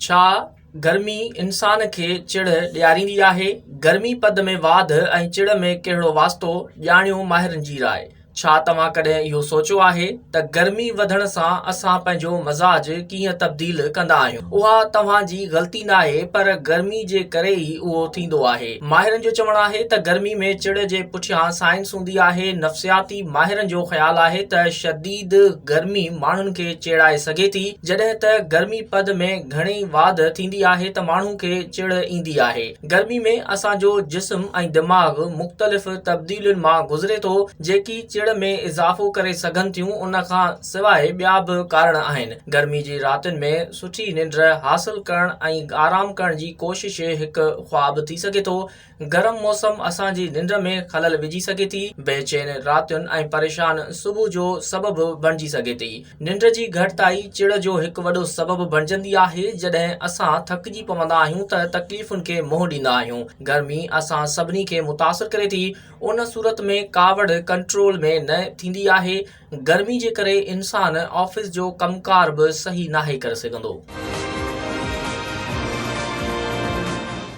ڇا گرمي انسان کي چڙ ڏياريندي آهي؟ گرمي پد ۾ واڌ ۽ چڙ ۾ ڪهڙو واسطو؟ ڄاڻيو ماهرن جي راء. ڇا توهان ڪڏهن اهو سوچيو آهي ته گرمي وڌڻ سان اسان پنهنجو مزاج ڪيئن تبديل ڪندا آهيون؟ اها توهان جي غلطي ناهي پر گرمي جي ڪري ئي اهو ٿيندو آهي. ماهرن جو چوڻ آهي ته گرمي ۾ چڙ جي پٺيان سائنس هوندي آهي، نفسياتي ماهرن جو خيال آهي ته شديد گرمي ماڻهن کي چيڙائي سگهي ٿي، جڏهن ته گرمي پد ۾ گهڻي واڌ ٿيندي آهي ته ماڻهو کي چڙ ايندي آهي. گرمي ۾ اسان جو جسم ۽ دماغ مختلف تبديلين مان گذري ٿو، جيڪي چڙ ۾ اضافو ڪري سگهن ٿيون، ان کان سواء ٻيا به ڪارڻ آهن. گرمي جي راتين ۾ سٺي ننڊ حاصل ڪرڻ ۽ آرام ڪرڻ جي ڪوشش هڪ خواب ٿي سگهي ٿو. گرم موسم اسان جي ننڊ ۾ خلل وجهي سگهي ٿي، بي چين راتين ۽ پريشان صبح جو سبب بڻجي سگهي ٿي. ننڊ جي گهٽتائي چڙ جو هڪ وڏو سبب بڻجندي آهي، جڏهن اسان ٿڪجي پوندا آهيون ته تڪليفن کي منهن ڏيندا آهيون. گرمي اسان سڀني کي متاثر ڪري ٿي، ان صورت ۾ ڪاوڙ ڪنٽرول ۾ نه ٿيندي آهي، گرمي جي ڪري انسان آفيس جو ڪم ڪار به صحيح ناهي ڪري سگهندو.